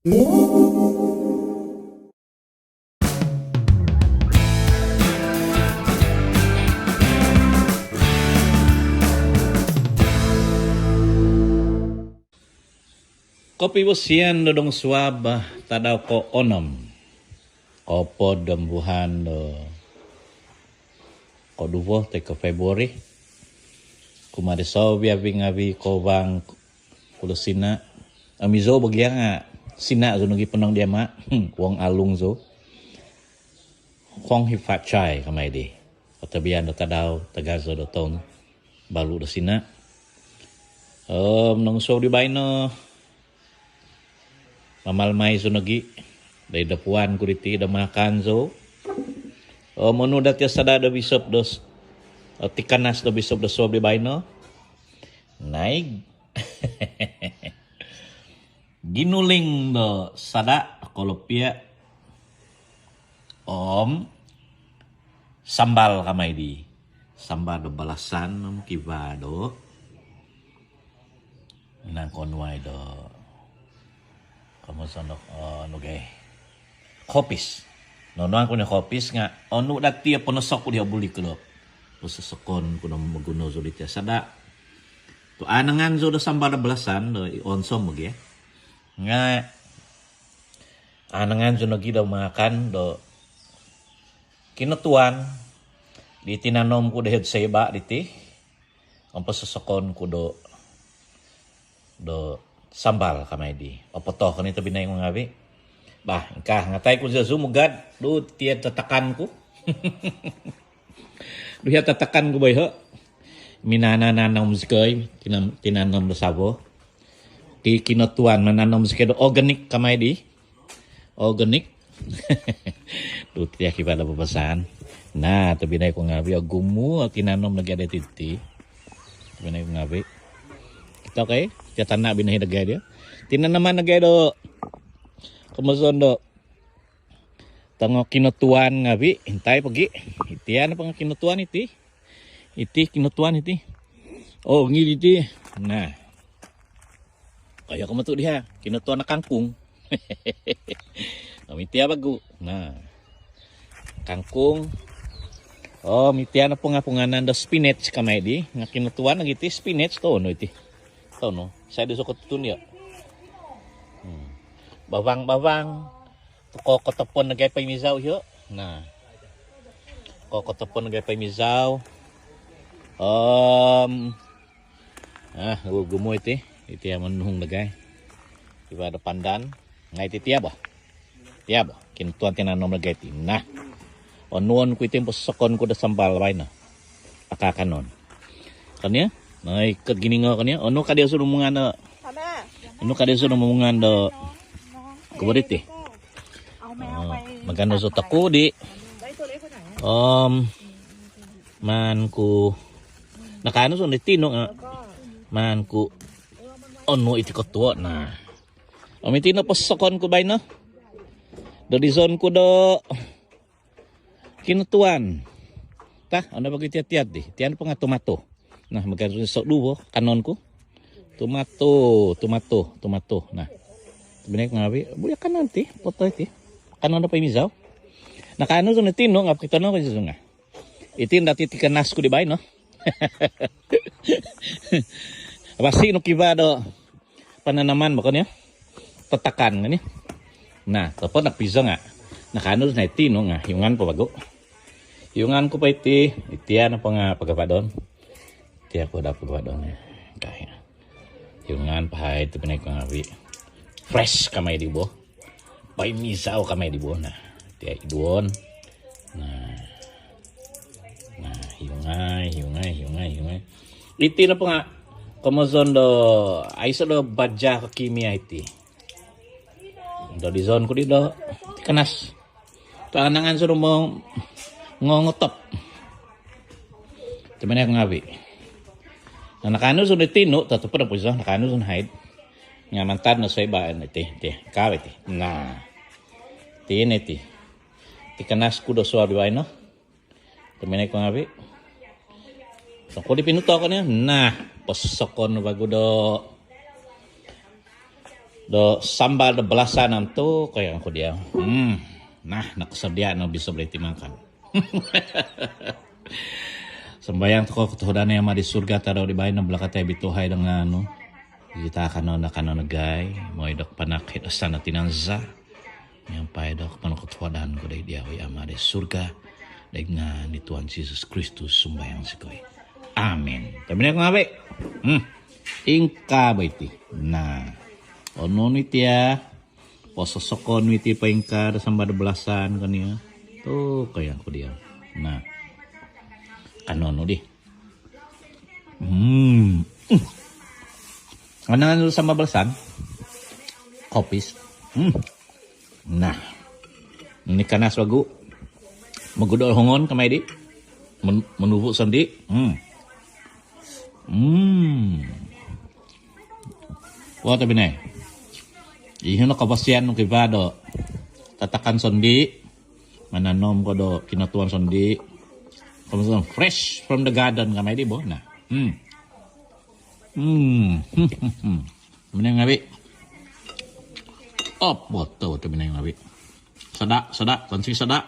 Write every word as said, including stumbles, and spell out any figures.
Kopivosian do Dong Suab, tadau koonom, koopod om vuhan do koduvo toi ko Februari. Kumaa di sobiabi ngavi kovang ku do Sina. Om izou bo gia nga Sina zou nogi ponong dia ma. Wong Alung zou. Kong hi fat chai kamai di. Kotobian do tadau tagazo do toun balu do Sina. Om nongsuab di baino, mamalmai zou nogi doid do puan ku diti do mangakan zou. Om onu dati o sada do bisop do s-, o tikanas do bisop do suab di baino. Naig. Ginuling do sada kolopia om sambal kamai di. Sambal do balasan om kivaa do nangkonuai do komozon do, eh, nogi kopis. Nonuan ku no kopis nga onu dati o ponosok ku dia buli kelo. Pososokon ku no moguno zou diti o sada. Tu anangan zou do sambal do balasan do i onsom bo gia. Nga anangan zou nogi do mangakan do kinotuan di tinanom ku do hiad saiba diti. Om pososokon ku do, do sambal kamai di. Opoto koni tobinai ku ngavi. Bah, ingkaa ngatai ku zosu mugad do tia tatakan ku. Do tia tatakan ku bo iho. Minanananom zikoi, tinam-, tinanom do savo. Ki-, kinotuan mananom zikoi do organik kamai di. Organik. Do tia kivaa do babasaan. Nah, tobinai ku ngavi, ogumu o tinanom nogi do titi. Tobinai ku ngavi. Kito kai, tia tana binahi dagai dia. Tinanaman dagai do komozon do tongo kinotuan ngavi, intai pogi. Iti ano panga kinotuan iti. Iti kinotuan iti. Oh, ngiri iti. Nah. Kaya ko matu dia, kinotuan na kangkung. Om iti a bagu. Nah. Kangkung. Om iti ano punga-punganan do spinach kamai di. Nga kinotuan lagi ti spinach to no iti. To no. Saya do sokot tun ya. Hmm. Bawang-bawang. Ko-, kotopon nogi poimizau iho. Nah. Ko-, kotopon nogi poimizau. Om, ah, gumu iti. Iti a monuhung nogi. Kivaa do pandan. Nga iti tia bo. Tia bo. Kinotuan tinanom nogi iti. Nah. Onuon ku iti om pososokon ku do sambal baino. Akaakanon. Kania? Nah, ikot giningo kania. Onu ka dia suruh mungan do. Onu ka dia suruh mungan do. Kubo diti. Oh, maganu zou toku di. Om, maan ku. Nakaanu zou di tino nga. Maan ku. Onu iti kotuo, nah. Om iti no pososokon ku baino. Do dizon ku do kinotuan. Tah, ano bagi tiat-tiat di. Tian panga tomato. Nah, maganu zou duvo kanon ku. Tomato, tomato, tomato. Nah. Tobinai ku ngavi, buli kanon ti, poto iti. Kanon do poimizau. Nah, kanon zou no tino, nga pokitono ko zou nga. Iti no dati tikanas ku di baino. Basi no kivaa do pananaman bo kania. Tatakan kania. Nah, topot nak pizo nga. Nah, kaanu na iti no nga hiungan po bagu. Hiungan ku po iti, iti ano panga pagavadon. Iti a po do pagavadon. Kaya. Hiungan po hai tobinai ku ngavi. Fresh kamai di bo. Poimizau kamai di bo. Nah, tia iduon. Nah. Nah, hiungai, hiungai, hiungai, hiungai. Iti no panga komozon do, aiso do baja ko kimia iti. Do dizon ku di do tikanas. Tu anangan zou do mo-, ngongotop. Tobinai ku ngavi. Nah, nakaanu zou di tino, totopot do pizo, nakaanu zou haid. Nga mantad no saiba iti, iti, kau iti. Nah. Iti no iti. Tikanas ku do suab di baino. Tobinai ku ngavi. Songkudi pinuto kania. Nah, pososokon bagu do Do sambal do belasan om tu koyang ku dia. Hmm. Nah, nakasadia no bisa boleh timakan. Sambayang tokou kotohuadan Ama di surga tadau di baino, balakatai bituhai do ngaan nu. Kita kanou no kanou nagai, moi do panak hit asana tinanza. Miampai do koponokotohuadan ku doid dia, oi Ama di surga, doid ngaan di Tuhan Jesus Kristus sumbayang zikoi. Amin. Tapi ni aku ngawi. Hmm. Ingkaa bo iti. Nah. Onu ni tia. Pososokon wi ti poingkaa do sambal do belasan kan ya. Tu koyang ku dia. Nah. Kanou nu di. Hmm. Kanou nu sambal belasan. Kopis. Hmm. Nah. Ini kanas wagu. Mogudo hongon kamai di. Men- menubu sondii. Hmm. Hmm. Wah, tapi nai. Iho no kebersihan nu kiba do tatakan sondii. Mananom ko do kinotuan sondii. Kebersihan fresh from the garden kamai di bo. Nah. Hmm. Hmm. Minai ngawi. Op, boto, boto minai ngawi. Sada, sada, konsi sada.